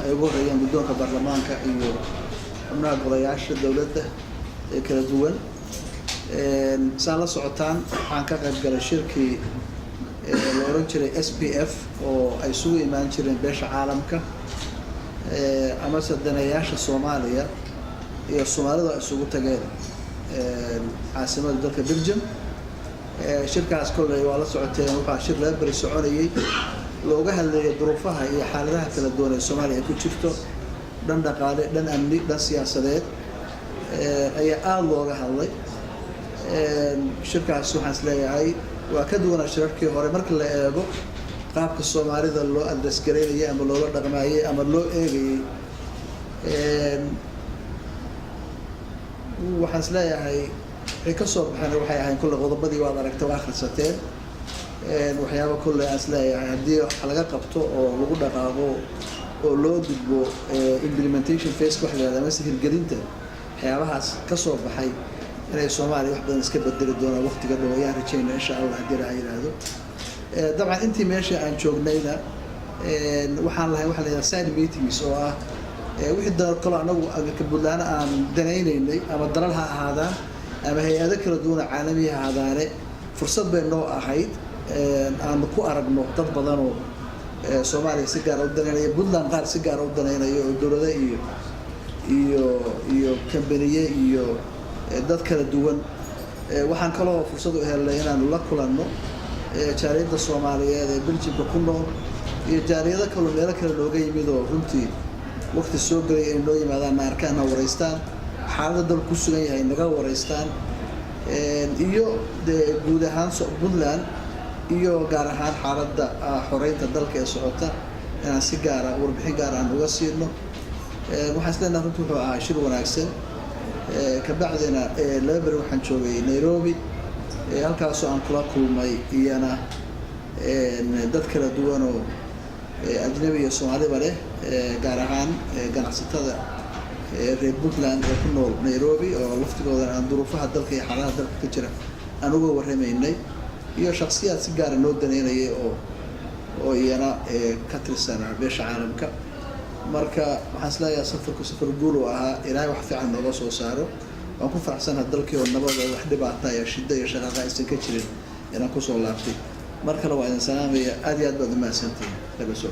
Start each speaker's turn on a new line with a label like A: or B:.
A: Ay ugu horeeyaan guddoonka baarlamaanka iyo xubnaha golayaasha dowladda ee kala duwan. Saa la socotaan, waxaan ka qayb galay shirkii la oran jiray SPF oo ay isugu imaan jireen beesha caalamka amase daneeyaasha Soomaaliya iyo Soomaalidu ay isugu tageen caasimada dalka Belgium. Shirkaas kolley waa la socoteen. Waxaa shir 2 beri soconayay, looga hadlayay duruufaha iyo xaaladaha kala duwan ee Soomaaliya ay ku jirto, dhan dhaqaale, dhan amni, dhan siyaasadeed ayaa aada looga hadlay. Shirkaas waxaan is leeyahay waa ka duwanaa shirarkii hore marka la eego qaabka Soomaalida loo address garaynayay ama loola dhaqmaayey ama loo eegayay. Waxaan is leeyahay waxay ka soo baxeen waxay ahayn kolley qodobadii waad aragta, waa akhrisateen. Waxyaaba kolley aan is leeyahay haddii wax laga qabto oo lagu dhaqaaqo oo loo gudbo implementation phase wax la yihahda amase hirgelinta waxyaabahaas ka soo baxay, inay Soomaaliya wax badan iska bedeli doonaan waqtiga dhow ayaan rajayna, insha Allah, haddii Ilaha yidhaahdo. Dabcan intii meesha aan joognayna waxaan lahay waxa la yidhaha side meetings oo ah wixii dalal kaloo anagu ka Puntland aan danaynaynay, ama dalal ha ahaadaan ama hay-ado kala duwan oo caalami ha ahaadaane. Fursad bay noo ahayd aanu ku aragno dad badan oo Soomaaliya si gaara u danaynaya, Puntland qaar si gaara u danaynaya, oo dowlado iyo kambaniye iyo dad kala duwan. Waxaan kaloo fursad u helnay inaanu la kulanno jaaliyadda Soomaaliyeed ee Beljimka ku nool iyo jaaliyado kaloo meelo kale looga yimid oo runtii waqti soo gelay inay noo yimaadaan, na arkaan, na wareystaan, xaaladda dalku ku sugan yahay naga wareystaan, iyo dee guud ahaan Puntland iyo gaar ahaan xaaladda xoreynta dalka ee socota inaan si gaara warbixin gaar aan uga siino. Waxaan is leenahay runtii wuxuu ahaa shir wanaagsan. Kabacdina 2 beri waxaan joogay Nairobi, halkaasoo aan kula kulmay iyana dad kala duwan oo ajnabi iyo Soomaaliba leh, gaar ahaan ganacsatada reer Puntland ee ku nool Nairobi, oo laftigoodan aan duruufaha dalka iyo xaaladaha dalka ka jira aan uga warramaynay, iyo shaksiyaad si gaara noo daneynayay oo iyana ka tirsanaa beesha caalamka. Marka waxaan is leeyahay safarku safar guul uu ahaa. Ilaahay wax fiican nooga soo saaro. Waan ku faraxsanaha dalkii oo nabada, wax dhibaata iyo shida iyo shaqaaqa aysan ka jirin inaan kusoo laabtay. Mar kale waa idin salaamaya, aad iyo aad baad umahadsantihiin. Laga soo.